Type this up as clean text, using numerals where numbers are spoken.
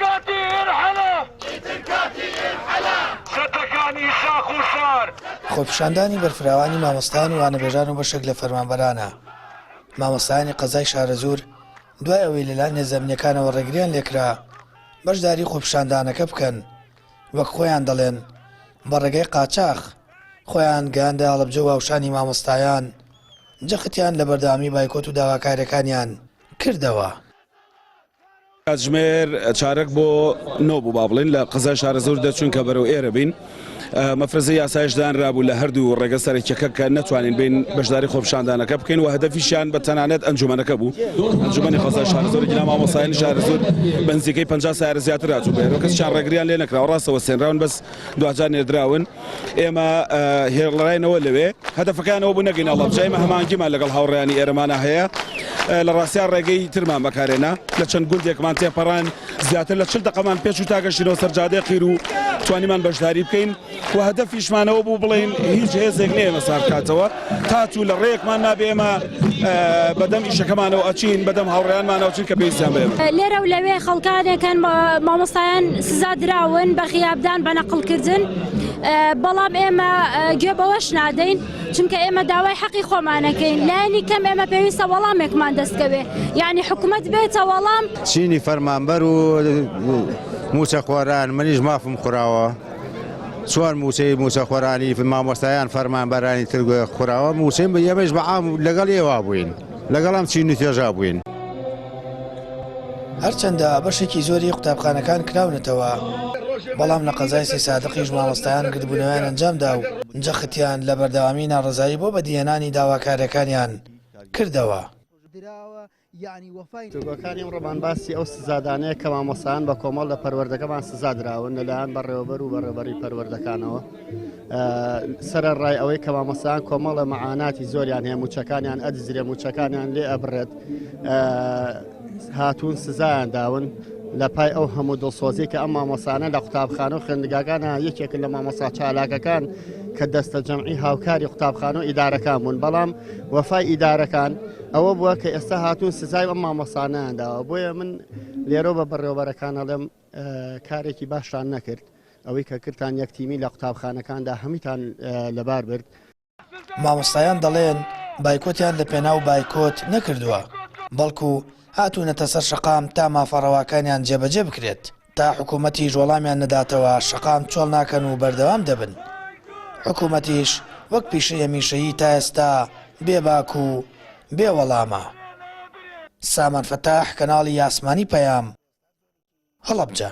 کاتی ئیرحەلە. ئیتر کاتی ئیرحەلە. چەتەکانی شاخ و شار. خۆپیشاندانی بەرفراوانی مامۆستایان و وانەبێژان و بەشێک لە فەرمانبەرانە مامۆستایانی قەزای شارەزوور دوای ئەوەی لەلایەن هێزە ئەمنیەکانەوە ڕێگریان لێکرا بەشداری خۆپیشاندانەکە بکەن وەک خۆیان دەڵێن بە ڕێگەی قاچاخ خۆیان گەیاندە هەڵەبجە و هاوشانی مامۆستایان جەختیان لە بەردەوامی بایکۆت و داواکاریەکانیان کردەوە. کاتژمێر چارەک بۆ نۆ بوو با بڵێین لە قەزای شارەزوور دەچوون کە بەرەو ئێرە بین مەفرەزەی یاسایش دانرابوو لە هەردوو ڕێگە سەرەکیەکە کە نەتوانین بین بەشداری خۆپیشاندانەکە بکەین و هەدەفیشیان بە تەنانەت ئەنجومەنەکە بوو ئەنجومەنی قەزای شارەزوور گینا مامۆستایانی شارەزوور بە نزیکەی 50 سیارە زیاتر هاتوو بێرەوە کەسیان ڕێگریان لێ نەکراوە ڕاستە وەستێنراون بەس دواجار نێردراون ئێمە هێڵراینەوە لەوێ هەدەفەکانەوە بوو نەگەین هەڵەبجە ئێمە هەمانگیمان لەگەڵ هاوڕێیانی ئێرەمانە هەیە لە ڕاستیا ڕێگەی ترمان بەکارێنا لە چەند گوندێکمان تێپەڕان زیاتر لە چل دقەمان پێچ و تاگەشتینەوە سەر جادەی قیر و توانیمان بەشداری بکەین و هەدەفیشمانەوە بوو بڵێین هیچ هێزێک نییە ئێمە سارد کاتەوە تاچوو لە ڕێیەکمان نابێ ئێمە بەدەم ئیشەکەمانەوە ئەچین بەدەم هاوڕێیانمانەوە چین کە پێویستیان بە ئێمە. لێرە و لەوێ خەڵکانێک هەن مامۆستایان سزا دراون بە غیابدان بە نەقڵکردن بەڵام ئێمە گوێ بەوەش نادەین چونکە ئێمە داوای حەقی خۆمانەکەین لایەنی کەم ئێمە پێویستە وەڵامێکمان دەستکەوێ یعنی حکوومەت بێتە وەڵام. چینی فەرمانبەر و مووچەخۆران منیش مافم خوراوە. چۆن مووچەی مووچەخۆرانی مامۆستایان فەرمانبەرانی تر خوراوە مووچەی ئێمەش بە عام لەگەڵ ئێوە بووین لەگەڵ ئەم چین و توێژا بووین. هەرچەندە بەشێکی زۆری قوتابخانەکان کراونەتەوە، بەڵام لە قەزای سەیسادقیش مامۆستایان گردبوونەوەیان ئەنجامدا و جەختیان لە بەردەوامی ناڕەزایی بۆ بەدیهێنانی داواکارییەکانیان کردەوە. گفتوگۆکانی ئەمڕۆمان باسی ئەو سزادانەیە کە مامۆستایان بە کۆمەڵ لە پەروەردەکەمان سزا دراون لەلایەن بەڕێوەبەر و بەڕێوەبەری پەروەردەکانەوە سەرەڕای ئەوەی کە مامۆستایان کۆمەڵە مەعاناتی زۆریان هەیە موچەکانیان ئەدزرێ موچەکانیان لێ ئەبرێت هاتوون سزایان داون لە پای ئەو هەموو دڵسۆزی کە ئەم مامۆسانە لە قوتابخانە و خوێندگاکانە یەکێکن لە مامۆسا چالاکەکان کە دەستە جەمعی هاوکاری قوتابخانە و ئیدارەکان بوون بەڵام وەفای ئیدارەکان ئەوە بووە کە ئێستا هاتوون سزای ئەم مامۆستانەیان داوە بۆیە من لێرەوە بە بەڕێوەبەرەکان ئەڵێم کارێکی باشتان نەکرد ئەوەی کە کردتان یەک تیمی لە قوتابخانەکاندا هەمووتان لەبار برد. مامۆستایان دەڵێن بایکۆتیان لە پێناو بایکۆت نەکردووە، بەڵکو هاتوونەتە سەر شەقام تا مافە ڕەواکانیان جێبەجێ بکرێت. تا حکومەتیش وەڵامیان نەداتەوە شەقام چۆڵ ناکەن و بەردەوام دەبن. حکومەتیش وەک پیشەی هەمیشەیی تا ئێستا بێ باک و بێ وەڵامە. سامان فەتاح، کەناڵی ئاسمانی پەیام، هەڵەبجە.